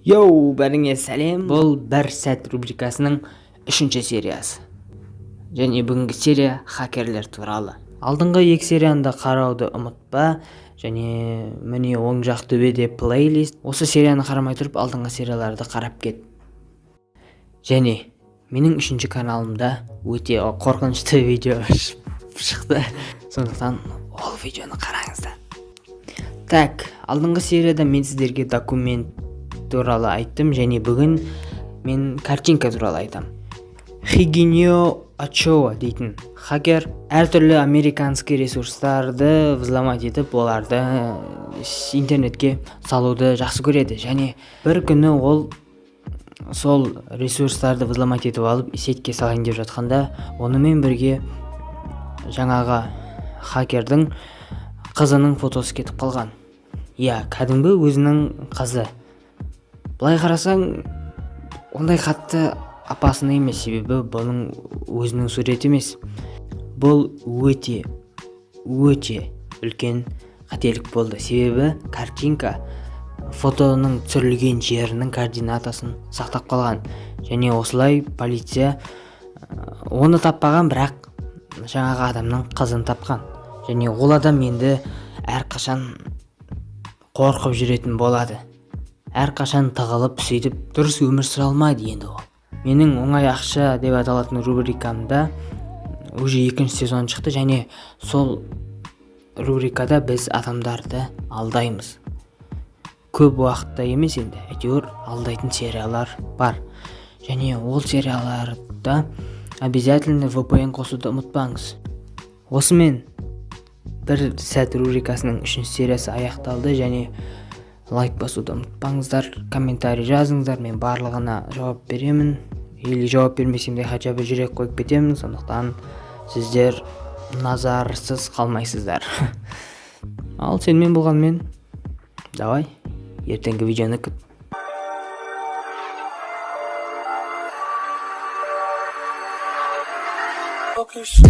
Йоу, бәріңе сәлем. Бұл «Бір сәт» рубрикасының үшінші сериясы. Және бүгінгі серия хакерлер туралы. Алдыңғы екі серияны да қарауды ұмытпа. Және міне, оң жақ төбеде плейлист. Осы серияны қарамай тұрып, алдыңғы серияларды қарап кет. Және менің үшінші каналымда өте қорқынышты видео шықты. Сондықтан ол видеоны қараңыздар. Так, алдыңғы серияда мен сіздерге документ туралы айттым және бүгін мен картинка туралы айтамын. Хигинио Очоа дейтін хакер әртүрлі американский ресурстарды взломать етіп, оларды интернетке салуды жақсы көреді. Және бір күні ол сол ресурстарды взломать етіп алып, сеть ке салайын деп жатқанда, онымен бірге жаңағы хакердің қызының фотосы кетіп қалған. Иә, кәдімгі өзінің қызы. Былай қарасаң, ондай қатты опасный емес, себебі бұның өзінің суреті емес. Бұл өте өте үлкен қателік болды, себебі картинка фотоның түсірілген жерінің координатасын сақтап қалған. Және осылай полиция оны таппаған, бірақ жаңағы адамның қызын тапқан. Және ол адам енді әрқашан қорқып жүретін болады, әрқашан тығылып, сөйтіп дұрыс өмір сүре алмайды енді ол. Менің «Оңай ақша» деп аталатын рубрикамда уже екінші сезон шықты және сол рубрикада біз адамдарды алдаймыз. Көп уақытта емес енді, әйтеуір алдайтын сериялар бар. Және ол серияларда обязательно VPN қосуды ұмытпаңыз. Осымен «Бір сәт» рубрикасының үшінші сериясы аяқталды. Және лайк басуды ұмытпаңыздар, комментарий жазыңыздар, мен барлығына жауап беремін или жауап бермесем де, хотя бы жүрек қойып кетемін. Сондықтан сіздер назарсыз қалмайсыздар. Ал сенімен болғанмен, давай, ертеңгі видеоны күт. Okay, she